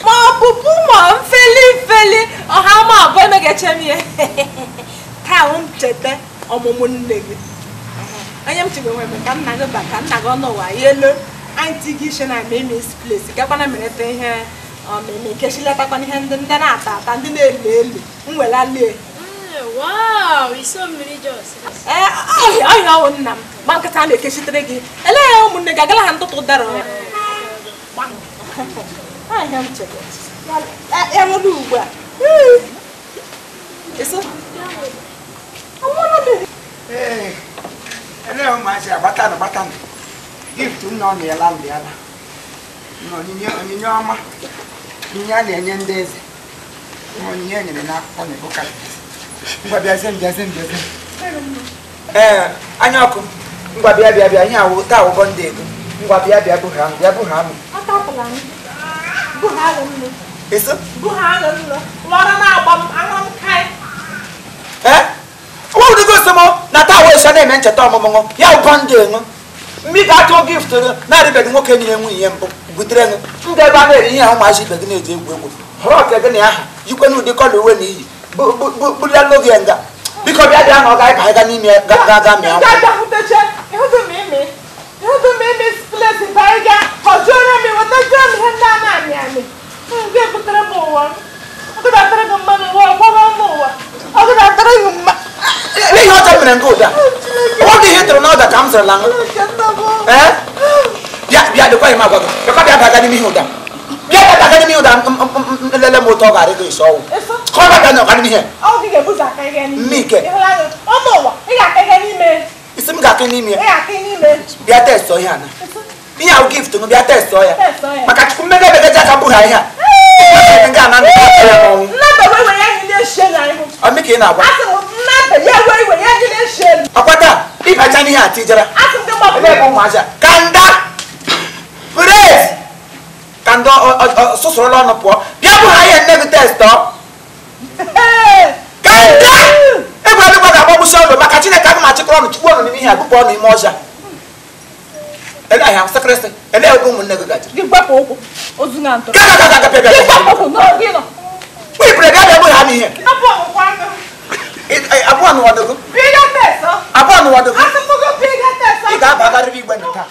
Ma ọpụpụ ma mfeli mfeli ọha ma abụọ emegeche m ihe taa m cheta ọmụmụ nne gị onye m chigwe nwebe ka nna gị bata nna gị ọnụ ụwa ya elu antị gị ishe na meme place gakwana merete ihe ọmịmị nkeshilatakwana ihe ndị ndị na-ata ata ndị na-elu elu m welalie. Wow, iso mmiri jos. Ee, ọhịa ọwụ nna m gba nkịta na-ekeshitere gị elee ya ụmụnne gị agala ha ntụtụ dara ahịa m chere ya nwere ugbu a. Ee, elee ụmụazị agbatanụ gbatanụ gift nna ọ na-ela ndị ala na onyinye ọma onyinye a na-enye ndị eze onyinye e nyere n'akwụkwọ na-ebukarị. Ngwa bịazie m bịazie m bịazie. Ee, anya ọkụ ngwa bịa bịa bịa ihe awụ taa ụgwọ ndị ego ngwa bịa bịa bụ ha bịa bụ ha m. Atapụla m. Bụ ha nnu. Eso? Bụ ha nnu. Lọrọ na-agba m aṅụ m kai. Ee? Nwa ụdị gosi m na taa wee sọ na-eme ncheta ọmụmụ ya ụgwọ ndị ego. Mmi ga-atụ gift na-arịbeghị nwoke niile nwunye mbụ butere ṅụ. M ga-ebe a na-eri ihe ahụ ụmụazị ibe gị na-eji egwu egwu. Họrọ nke gị na aha yikwe n'ụdị kọla uwe na iyi. Bụla n'oge nga biko bịa bịa na ọ ga-aba ga n'ime ga ga mịa ihe ọjọọ mere nke ụda ọ dị ihe tụrụ n'ọda ka m zụrụla ṅụ. Ee bịa bịa dịkwa ihe m agwa gị bịakwa bịa baga n'ime ihe ụda bịa bịa baga n'ime ihe ụda nlele m ụtọ ọ ga-arị gị isi ọwụ. Kọ́ bá bịa n'ọ̀gá n'ime ihe. Mmike. Isi m ga-aka n'ime ya. Bịa testọ ihe a na. Ihe ahụ gift m bịa testọ ya. Maka Chukwu mmega ebegaji aka mbụ ha ihe a. Nga na ndị ya n'ọnwụ. Ọ mị ka ị na-agwa. Ọkwa taa ịbacha n'ihe a tijara. Ebe ebe ụmụazị a. Kanda! Praise! Kanda sụsụrụla ọnụ pụọ. Bịa bụ ha ihe nne gị testọ. Kanda! Egwu adịgwa ga-agbagbusi ọnụ maka Chineke aga m achịkọrọ ọnụ chukwu ọnụ n'ime ihe abụpụ ọnụ ime ọzọ. Ele ahịa sakrịsị ele ebe ụmụnne gị gajiri. Gị gbapụ ụkwụ ozu na ntụrụ. Ga ga ga bịa bịa. Gị gbapụ ụkwụ n'oge nọ. Wipụrụ bịa bịa bụ ha n'ihe. Abụọ n'ụwa dogo. Abụọ n'ụwa dogo. Ị ga-abagarịrị igwe na taa.